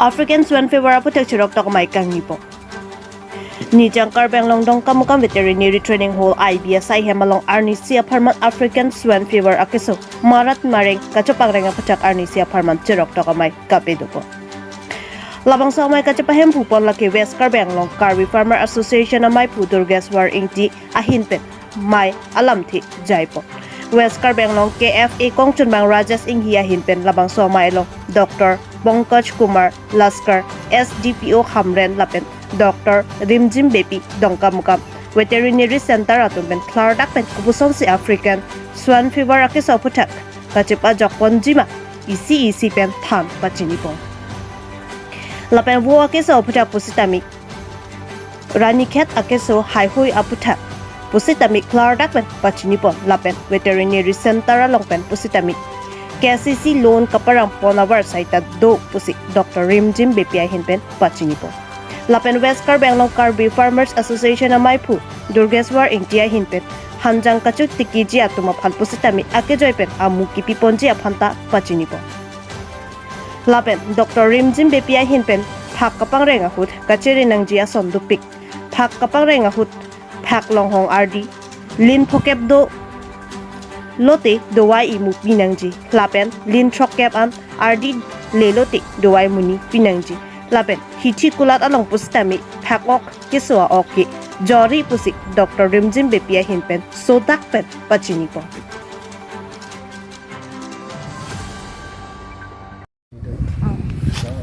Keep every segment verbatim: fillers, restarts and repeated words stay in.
African Swine Fever aputhak chiroktok amei kangnipo. Nijang Karbi Anglong Dongkamukam Veterinary Training Hall I B S I hem along arnisi apharman African Swine Fever akeso marat mareng kachopangreng aputhak arnisi apharman chiroktok amei kapedopo. Labangso amei kachepahemphu pon lake West Karbi Anglong Karbi Farmer Association ameiphu Durgeswar Ingti ahin pen mei alamthe jaipo. West Karbi Anglong K F A kongchunbang Rajesh Inghi ahin pen labangso amei along Doctor Pankaj Kumar Laskar, S D P O Hamren lapen Doctor Rimjim Beypi Dongkamukam Veterinary Center atum pen klardak pen kopusonsi African Swine Fever akeso aputhak kachepajok ponjima isi isi pen than pachinipon. Lapen vo akeso aputhak pusitame ranikhet akeso haihui aputhak pusitame klardak pen pachinipon lapen Veterinary Center along pen pusitame K C C loan kaparang pon avarsai ta do pusi Doctor Rimjim Beypi ahin pen pachinipon. Lapen West Karbi Anglong Karbi Farmers Association ameiphu Durgeswar Ingti ahin pen hanjang kachotikiji atum aphan pusitame akejoi pen amu kipiponji aphan ta pachinipon. Lapen Doctor Rimjim Beypi ahin pen phak kapangreng ahut kachere nangji ason dopik. Phak kapangreng ahut phak longhong ardi lin phokep do lote dovai imu pinangji. Lapen lin throkkep an ardi le lote dovai muni pinangji. Lapen hithi kulat along pusitame phak ok keso a-ok ke jori pusi Doctor Rimjim Beypi ahin pen sodak pen pachinipon. Uh,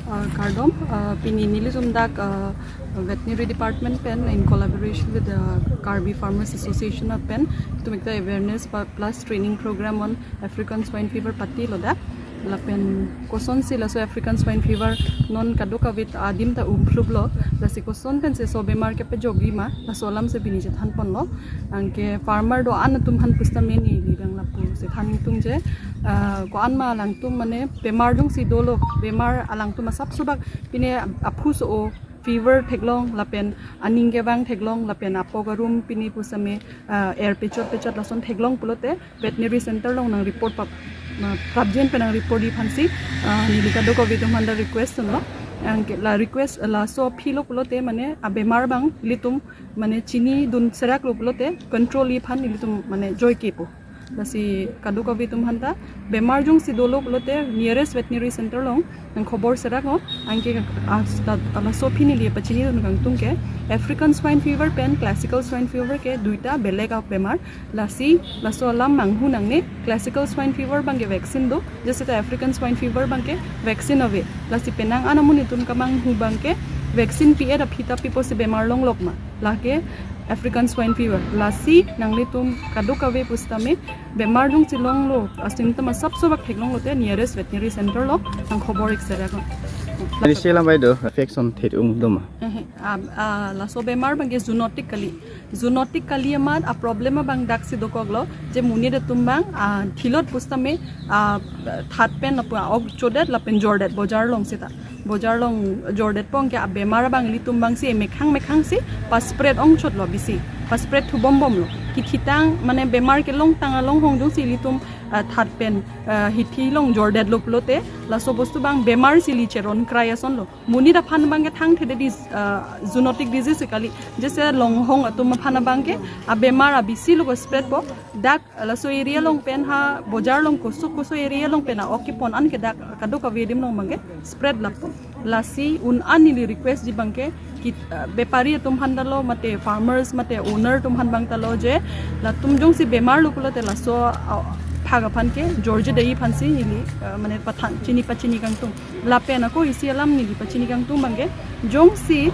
uh, kardom, uh, pini nelitum dak, uh, veterinary department pen in collaboration with the Karbi Farmers Association pen itum ekta awareness pa-, plus training program on African Swine Fever patilo dak. Lapen kosonsi laso African Swine Fever non kadokave adim ta umpluplo, lasi koson pensi laso bemar kepajokji ma, laso alamsi pini chethanponlo. Anke farmer do-an atum aphan pusitame neli dang lapusi than ingtung je, ah, ko-an ma alangtum mane bemar jongsi dolo, bemar alangtum asapso bak pine aphu so-o, fever theklong lapen aning kevang theklong lapen apok arum pine pusitame, ah, er pechot pechot lason theklong pulote veterinary center along nang report pap, ma, prapjin pen nang report-ji aphansi, ah, neli kadokave atum aphan ta request dunlo. Anke la request, laso aphilo pulote mane abemar abang ilitum mane chinidun seraklo pulote control-ji aphan ilitum mane joikepo. Lasi kadokave atum aphan ta bemar jongsi dolo pulote nearest veterinary center along nang khobor seraknon. Anke as-, ta-, laso aphi neli pachinidun kangtung ke African Swine Fever pen Classical Swine Fever ke duita belek abemar. Lasi laso alam manghu nangne. Classical Swine Fever abangke vaccine do, jese ta African Swine Fever abangke vaccine ave. Lasi penang an amonit atum kamanghu abangke vaccine pi-et aphi ta piposi bemar longlok ma, lake African Swine Fever. Lasi nanglitum kadokave pusitame bemar jongsi longlo, a-symptom asapso bak theklonglote nearest veterinary center along nang khobor ik seraknon. Initial lambai do, infection thit um do ma? Eh, eh, ah, ah, laso bemar abangke zoonotic kali. Zoonotic kali amat aproblem abang daksi dokoklo, je monit atum abang, ah, thilot pusitame, ah, that pen lapu ok chodet lapen jordet bojar along seta. Bojar along jordetpo anke abemar abang ilitum abangsi mekhang mekhangsi paspread ongchotlo bisi. Paspread thubombomlo. Kithitang mane bemar kelongtang alonghong jongsi ilitum, ah, that pen, ah, hithi along jordetlo pulote laso bostu abang bemarsi ili cheron krai asonlo. Monit aphan abangke thangthedetji, ah, zoonotic disease kali. Jese longhong atum aphan abangke abemar abisi lo spread po. Dak laso area along pen ha bojar along koso koso area along pen a-ok kepon an ke dak kadokave adim along abangke spread lapo. Lasi un an neli request-ji abangke ki, ah, bepari atum aphan ta lo mate farmers mate owner atum aphan abang ta lo je latum jongsi bemar lo pulote laso, ah, phak aphan ke jorji dei aphansi neli, ah, mane pathan chini pachini kangtung. Lapen ako isi alam neli pachini kangtung abangke jongsi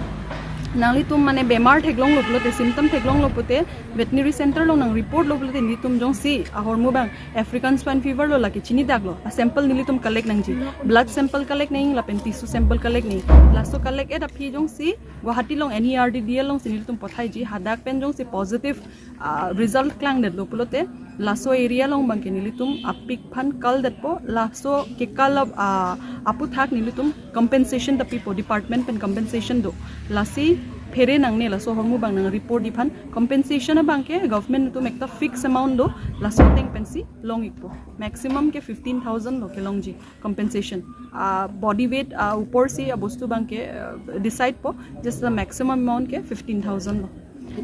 nanglitum mane bemar theklonglo pulote, symptom theklonglo pulote veterinary center along nang report lo pulote nelitum jongsi ahormu abang African Swine Fever lo lake chinidaklo, a-sample nelitum collect nangji, blood sample collect nang lapen tissue sample collect nang. Laso collect-et aphi jongsi Guwahati along N E R D D L alongsi nelitum pothaiji, hadak pen jongsi positive, ah, result klangdetlo pulote laso area along abangke nelitum apik aphan kaldetpo, laso kekal, ah, aputhak nelitum compensation ta pipo, department pen compensation do. Lasi Here nangne laso ahormu abang nang report-ji aphan, compensation abang ke government atum ekta fixed amount do, laso ateng pensi long-ikpo. Maximum ke fifteen thousand lo kelongji compensation. Ah, body weight, ah, upor si abostu abang ke, ah, decide po, just the maximum amount ke fifteen thousand lo.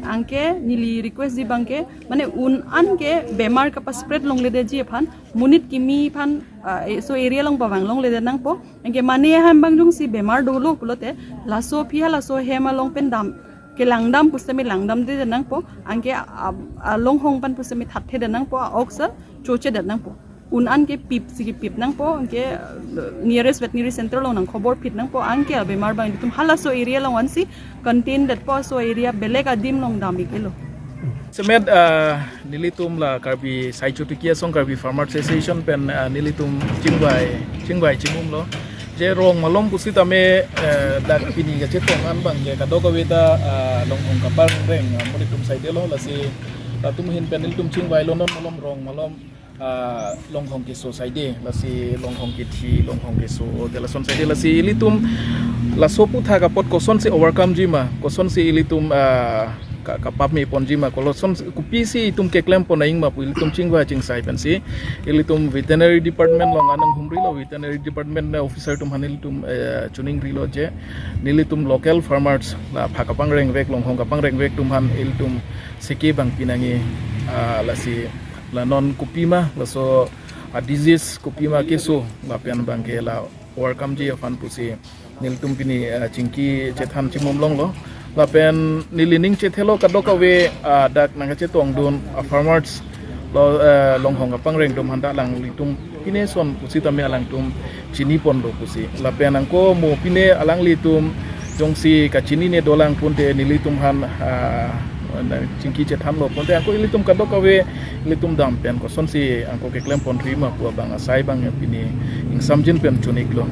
Anke neli request-ji abang ke, mane un-an ke bemar kapa-spread longledetji aphan, monit kimi aphan, ah, laso area along pavang longledet nangpo. Anke mane ahem abang jongsi bemar dolo pulote, laso aphi halaso ahem along pen dam, kelangdam pusitame langdamdedet nangpo. Anke a, a, alonghong aphan pusitame thatthedet nangpo, a-oxygen chochedet nangpo. Un-an ke pip si kepip nangpo, anke, uh, nearest veterinary center along nangkhobor phit nangpo, anke abemar abang ilitum halaso area along ansi contain detpo, laso area belek adim along dam-ik-elo. Semet, ah, nelitum la Karbi Sai Chotiki Asong Karbi Farmer Association pen, ah, nelitum chingvai, chingvai chimumlo. Je rong malom pusitame, eh, dak pini kachetong an abang ke kadokave ta, ah, longhong kapareng, ah, monit atum saidelo, lasi latum ahin pen nelitum chingvailo, non malom rong malom, ah, longhong keso saide, lasi longhong kethi, longhong keso, te lason saide, lasi ilitum laso aputhak apot kosonsi overcome-ji ma, kosonsi ilitum, ah, ka, kapap meponji ma, kosonsi kopisi itum keklempon nangji ma pu ilitum chingvai chingsai pensi, ilitum veterinary department along nanghumrilo, veterinary department officer atum aphan ilitum, eh, chiningrilo je nelitum local farmers la pha kapangrengvek, longhong kapangrengvek atum aphan ilitum seke abang pinangji, ah, lasi la non kopima, laso a-disease kopima keso lapen abang ke la overcome-ji aphan pusi nelitum pini, ah, chingki chethan chimum longlo. Lapen neli ning chethelo kadokave, ah, dak nangkachetongdun, ah, farmers lo, ah, longhong kapangreng atum aphanta alanglitum pine son pusitame alangtum chiniponlo pusi. Lapen anke mo pine alanglitum jongsi kachinine dolang pulote nelitum aphan, ah, chingki chethanlo pulote anke ilitum kadokave ilitum dam pen kosonsi anke keklemponri ma pu abang asai abang pini ingsamjin pen chun-iklo.